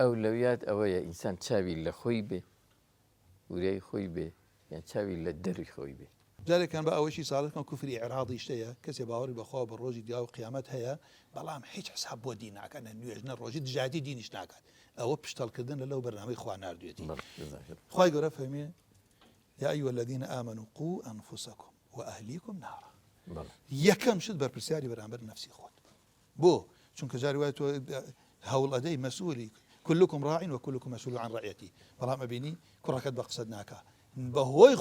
ئەولەویات ئەوەیە ئینسان چاوی لە خۆی بێ، وریای خۆی بێ یان چاوی لە دەروی خۆی بێ؟ جارێکیان با ئەوەشی ساڵح کەم کوفری ئیعراضیش هەیە کەسێ باوەڕی بە خوا و بە ڕۆژی دوا و قیامەت هەیە بەڵام هیچ حساب بۆ دین ناکات نە نوێژ نە ڕۆژی دژایەتی دینیش ناکات ئەوە پشتەڵکردن لە لەو بەرنامەی خوا ناردوێتی خوای گەورە فەرمی یا ایها الذین آمنوا قوا انفسکم واهلیکم نارا یەکەم شت بەرپرسیاری بەرامبەر نەفسی خۆت بۆ؟ چونکە جاری وایە تۆ هەوڵ ئەدەی مەسئولی کلکم راع و کلکم مسئول عن رعیتی بەڵام ئەبینی کوڕەکەت بە قسەت ناکا بەهۆی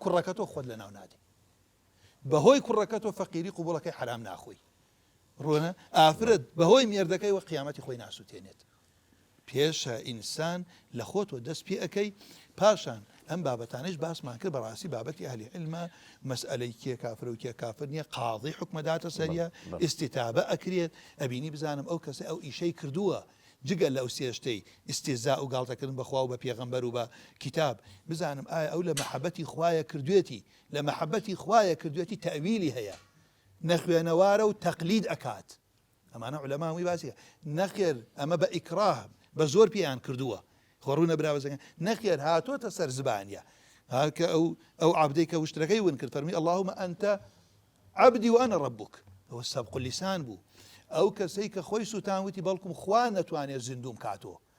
کوڕەکەتۆ خۆت لەناو نادەی بەهۆی کوڕەکەتۆ فەقیری قوبوڵەکەی حرام ناخۆی ڕۆنە ئافرەت بەهۆی مێردەکەی وە قیامەتی خۆی ناسووتێنێت پێشە ئینسان لە خۆتەوە دەست پێ ئەکەی پاشان ئەم بابەتانەیش باسمان کرد بەڕاستی بابەتی ئەهلی عیلمە مەسئەلەی کێ کافرە و کێ کافر نییە قاضی حوکمەداتە سەریە ئیستیتابە ئەکرێت ئەبینی بزانم ئەو کەسە ئەو ئیشەی کردووە جگە لەو سێشتەی ئیستیزا و گاڵتەکردن بەخوا و بە پێغەمبەر و بە کتاب بزانم ئایا ئەو لە مەحەبەتی خوایە کردوێتی لە مەحەبەتی خوایە کردوێتی تەویلی هەیە نەخوێنەوارە و تەقلید ئەکات ئەمانە عولەما هەمووی باسی نەخێر ئەمە بە ئیکراه بە زۆر پێیان کردووە خۆ ڕوونە براوەزەکە نەخێر هاتۆتە سەر زبانیە کە ئەو ئەو عبدەی کە وشترەکەی ون کرد فەرمی اللهم أنت عبدي وأنا ربك ئەوە سبق اللسان بوو ئەو کەسەی کە خۆی سووتان وتی بەڵکم خوا نەتوانێت زیندوم کاتۆ.